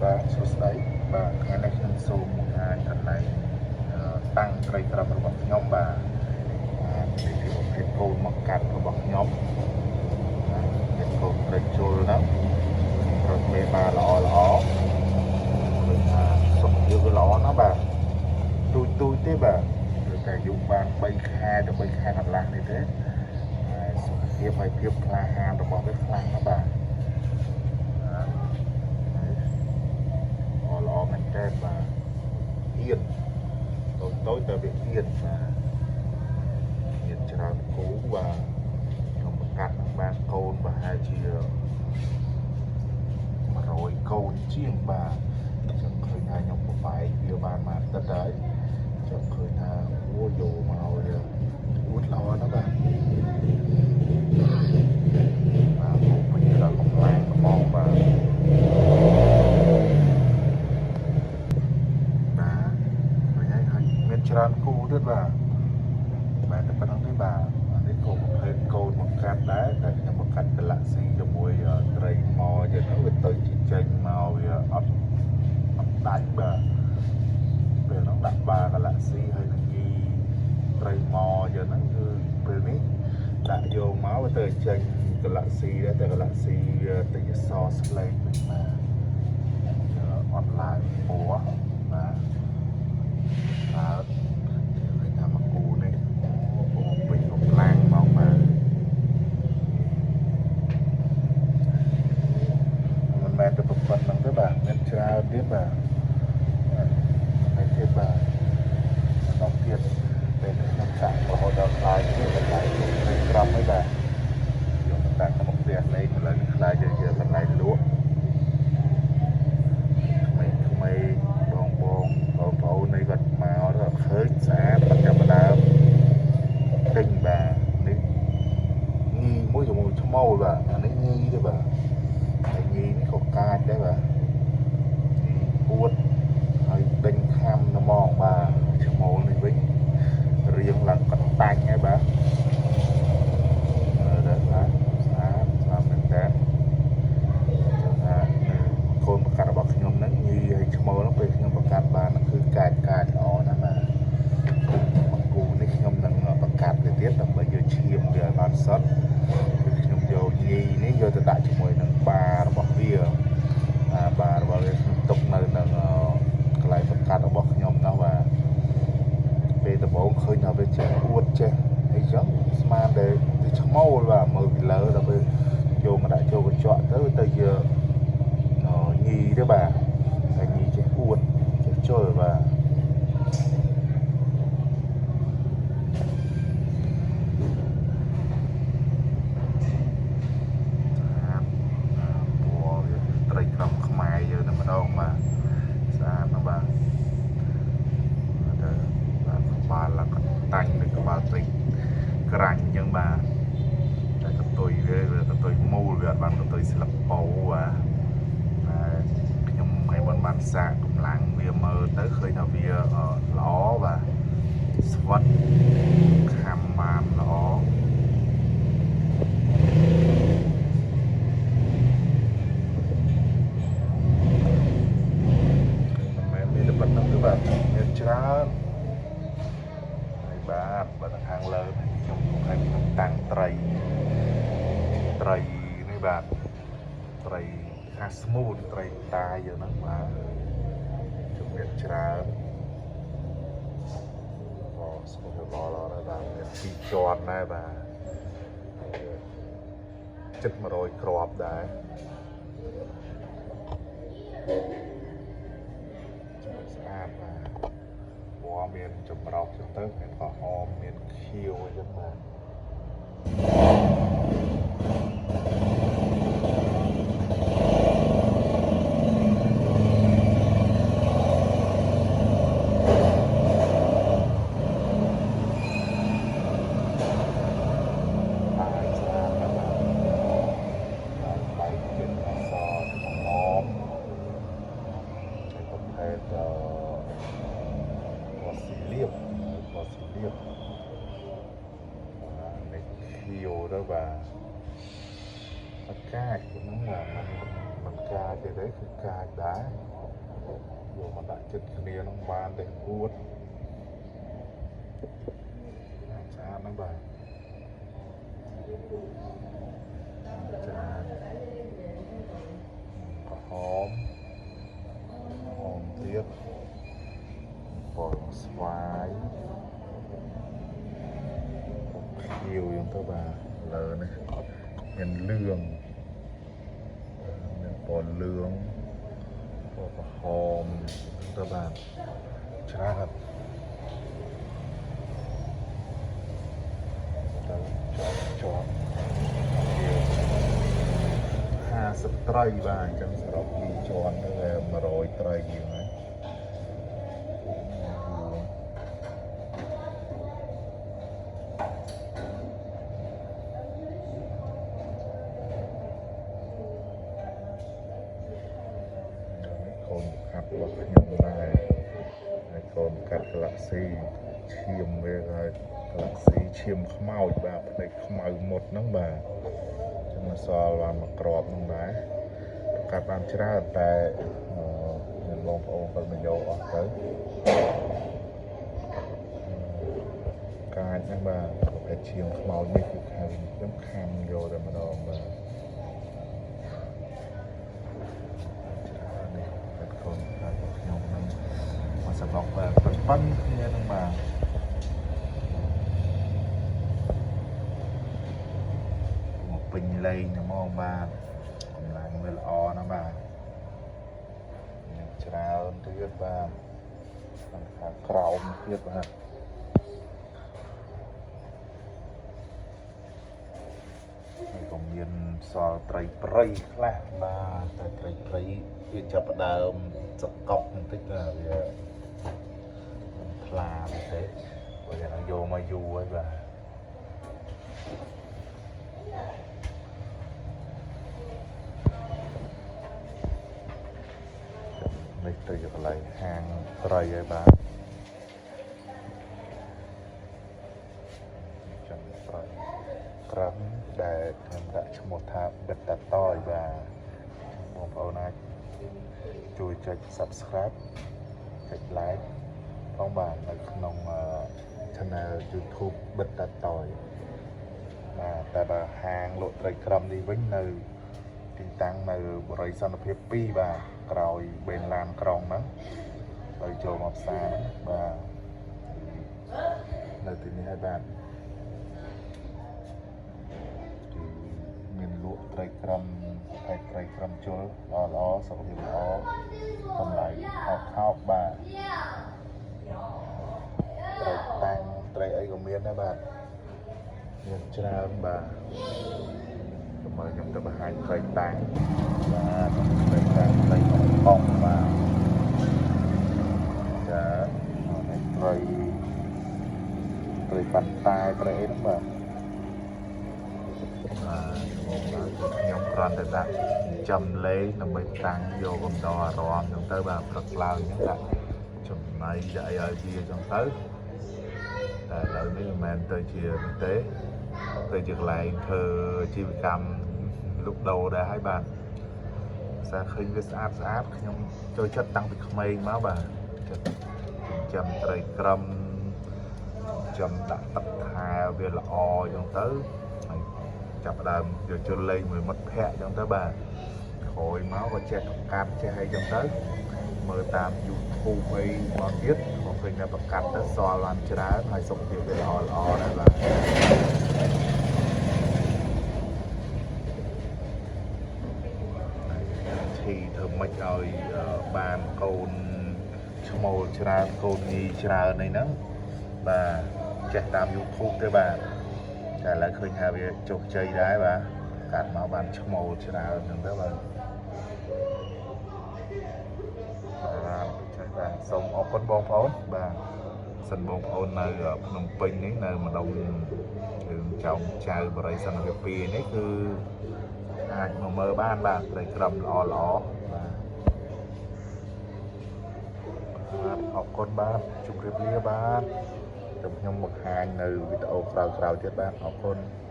បាទសួស្តីបាទថ្ងៃនេះខ្ញុំសូមបង្ហាញកន្លែងតាំងត្រីក្រំរបស់ខ្ញុំបាទបាទនេះជាប្រភេទកូនមកកាត់របស់ខ្ញុំបាទជាកូនត្រីជុលហ្នឹងរត់មេបាល្អល្អឃើញថាសុខភាពវាល្អណាស់បាទទូចទូចទេបាទគឺតែអាយុបាន3ខែទៅ3ខែកន្លះនេះទេហើយសុខភាពហើយភាពក្លាហានរបស់វាខ្លាំងណាស់បាទ ល្អល្អមែនតើបាទហ៊ានតូចតូចតែវាហ៊ានបាទហ៊ានច្រើនគូបាទខ្ញុំបង្កាត់នឹងបានកូនប្រហែលជា100កូនជាងបាទខ្ញុំឃើញថាខ្ញុំបបែកវាបានមួយអាទិត្យហើយខ្ញុំឃើញថាអូយោមកវាអួតល្អណាស់បាទបាទមកពេញដល់កម្លាំងកំងបាទ បាទឃើញហើយហើយមានច្រើនគូទៀតបាទបាទតែប៉ុណ្្នឹងទេបាទអានេះក៏ប្រភេទកូនមកកាត់ដែរតែខ្ញុំមកកាត់កាឡាក់ស៊ីជាមួយត្រីមកចឹងទៅវាទៅជាចេញមកវាអត់អត់ដាច់បាទពេលហ្នឹងដាក់បាកាឡាក់ស៊ីហើយនឹងញីត្រីមកចឹងហ្នឹងគឺពេលនេះដាក់យកមកវាទៅចេញកាឡាក់ស៊ីដែរតែកាឡាក់ស៊ីវាទៅជាសស្លេកវិញបាទអត់ឡើងពណ៌បាទ បាទឃើញថាមកគូនេះអូពងពេញកម្លាំងហ្មងបាទមិនមែនតែប៉ុណ្្នឹងទេបាទមានច្រើនទៀតបាទហើយទៀតបាទបន្តទៀតពេលនេះខ្ញុំចាក់រហូតដល់ខ្លាយជាកន្លែងត្រីក្រំហើយបាទយកមកដាក់ក្នុងផ្ទះលេងឥឡូវនេះខ្លាយជាកន្លែងលក់ក្មេងៗបងបងបងប្អូននេះគាត់មកទៅឃើញស្អាតគាត់ចាប់ផ្ដើមទិញបាទនេះញីមួយជាមួយឈ្មោលបាទអានេះញីទេបាទហើយញីនេះក៏កាចដែរបាទញីពួតហើយដេញខាំត្មងបាទឈ្មោលនេះវិញរៀងឡើងកតាញ់ហើយបាទអឺដល់បាទស្អាតស្អាតមែនតើចឹងថាកូនបង្កាត់របស់ខ្ញុំហ្នឹងញីហើយឈ្មោលហ្នឹងពេលខ្ញុំបង្កាត់បានហ្នឹងគឺកាចកាចល្អណាស់បាទមកគូនេះខ្ញុំនឹងបង្កាត់ទៅទៀតដើម្បីយកឈាមវាឲ្យបានសុទ្ធគឺខ្ញុំយកញីនេះយកទៅដាក់ជាមួយនឹងបារបស់វាបាទបារបស់វាខ្ញុំទុកនៅនឹងកន្លែងបង្កាត់របស់ខ្ញុំនោះបាទពេលដំបូងឃើញថាវាចេះអួតចេះអីចឹងស្មានតែទៅឈ្មោលបាទមើលពីលើដល់ពេលយកមកដាក់ចូលកញ្ចក់ទៅទៅជាញីទៅបាទតែញីចេះអួតចេះជុលបាទស្អាតពណ៌វាត្រីក្រំខ្មែរយើងតែម្ដងបាទស្អាតណាស់បាទទៅបាទក្បាលឡើងកតាញ់ឬក្បាលត្រីក្រាញ់អញ្ចឹងបាទតែកតុយវាវាកតុយមូលវាអត់បានកតុយស្លឹកពោបាទតែខ្ញុំថ្ងៃមុនបានសាកកម្លាំងវាមើលទៅឃើញថាវាល្អបាទស្វិតខាំបានល្អមិនមែនមានតែប៉ុណ្្នឹងទេបាទមានច្រើនហើយបាទបើនៅខាងលើនេះខ្ញុំឲ្យខ្ញុំតាំងត្រីត្រីនេះបាទត្រីខាស្មូតត្រីតាយហ្នឹងបាទជំរាបច្រើនអូស្មូតល្អល្អណាស់បាទមានពីរជាន់ដែរបាទជិត100គ្រាប់ដែរស្អាតបាទពណ៌មានចម្រុះចឹងទៅមានក្រហមមានខៀវអីចឹងបាទបាយស្អាតណាស់បាទបាយបែកជាតិអសក្រហមហើយប្រភេទអពណ៌ស៊ីលៀបពណ៌ស៊ីលៀបបាទនេះខៀវទៅបាទអកាចហ្នឹងបាទមិន កាចទេគឺកាចដែរយកមកដាក់ចិត្តគ្នានឹងបានទេអួតស្អាតណាស់បាទចាក្រហមហមទៀតពណ៌ស្វាយខៀវយ៉ាងទៅបាទលើនេះមានលឿងមានពណ៌លឿងពណ៌ក្រហមទៅបាទច្រើនទៅជាប់ជា50ត្រីបាទអញ្ចឹងសរុបពីរជាន់ទៅ100ត្រីជាងហើយកូនកាត់របស់ខ្ញុំដែរហើយកូនកាត់ Galaxy ឈាមវាហើយ Galaxy ឈាមខ្មោចបាទផ្នែកខ្មៅមុតហ្នឹងបាទចឹងសល់បានមួយគ្រាប់ហ្នឹងដែរកាត់បានច្រើនតែមានបងប្អូនគាត់មកយកអស់ទៅកាចហ្នឹងបាទប្រភេទឈាមខ្មោចនេះគឺខាងខ្ញុំខាំយកតែម្ដងបាទច្រើននេះគាត់កូនកាត់របស់ខ្ញុំហ្នឹងមកសប្បុកបាទប៉ុណ្ណគ្នាហ្នឹងបាទមកពេញលេងហ្មងបាទកម្លាំងវាល្អណាស់បាទមានច្រើនទៀតបាទខាងក្រោមទៀតបាទហើយក៏មានសល់ត្រីព្រៃខ្លះបាទតែត្រីព្រៃវាចាប់ផ្ដើមសកប់បន្តិចបាទវាមិនថ្លាទេព្រោះយ៉ាងយកមកយូរហើយបាទនេះទៅកន្លែងហាងត្រីហើយបាទចឹងត្រីក្រឹមដែលខ្ញុំដាក់ឈ្មោះថាបិទតាតយបាទបងប្អូនអាចជួយចុច Subscribe ចុច Like ផងបាទនៅក្នុង Channel YouTube បិទតាតយបាទតែបើហាងលក់ត្រីក្រឹមនេះវិញនៅទីតាំងនៅបរិយសន្តិភាព2បាទក្រោយបេនឡានក្រុងហ្នឹងហើយចូលមកផ្សារហ្នឹងបាទនៅទីនេះហើយបាទគឺមានលក់ត្រីក្រឹមហើយត្រីក្រឹមជុលល្អល្អសុខភាពល្អតម្លៃថោកថោកបាទត្រីតាំងត្រីអីក៏មានដែរបាទមានច្រើនបាទមើលខ្ញុំទៅបង្ហាញត្រីតាំងបាទត្រីតាំងត្រីអងបាទចានេះត្រីត្រីប៉ាន់តែត្រីអីហ្នឹងបាទបាទខ្ញុំគ្រាន់តែដាក់ចំលេងដើម្បីតាំងយកកំដរអារម្មណ៍ហ្នឹងទៅបាទព្រឹកឡើងហ្នឹងដាក់ចំណីដាក់អីឲ្យវាចឹងទៅតែឥឡូវនេះមិនមែនទៅជានេះទេទៅជាកន្លែងធ្វើអាជីវកម្មលក់ដូរដែរហើយបាទសារឃើញវាស្អាតស្អាតខ្ញុំចូលចិត្តតាំងពីក្មេងមកបាទចិត្តចិញ្ចឹមត្រីក្រឹមចំដាក់ទឹកថែវាល្អចឹងទៅហើយចាប់ផ្ដើមយកជលលេងមួយមិត្តភ័ក្តិចឹងទៅបាទក្រោយមកក៏ចេះប្រកាត់ចេះអីចឹងទៅមើលតាម YouTube អីមកទៀតក៏ឃើញថាប្រកាត់ទៅសល់បានច្រើនហើយសុខភាពវាល្អល្អដែរបាទឈីធ្វើម៉េចឲ្យបានកូនឈ្មោលច្រើនកូនញីច្រើនអីហ្នឹងបាទចេះតាម YouTube ទេបាទតែឥឡូវឃើញថាវាជោគជ័យដែរបាទកាត់មកបានឈ្មោលច្រើនហ្នឹងទៅបាទបាទចេះបាទសូមអរគុណបងប្អូនបាទសិនបងប្អូននៅភ្នំពេញនេះនៅម្ដុំរឿងចោមចៅបរិយសន្តិភាព2នេះគឺអាចមកមើលបានបាទត្រីក្រឹមល្អល្អបាទបាទអរគុណបាទជម្រាបលាបាទខ្ញុំបង្ហាញនៅវីដេអូក្រោយៗទៀតបាទអរគុណ។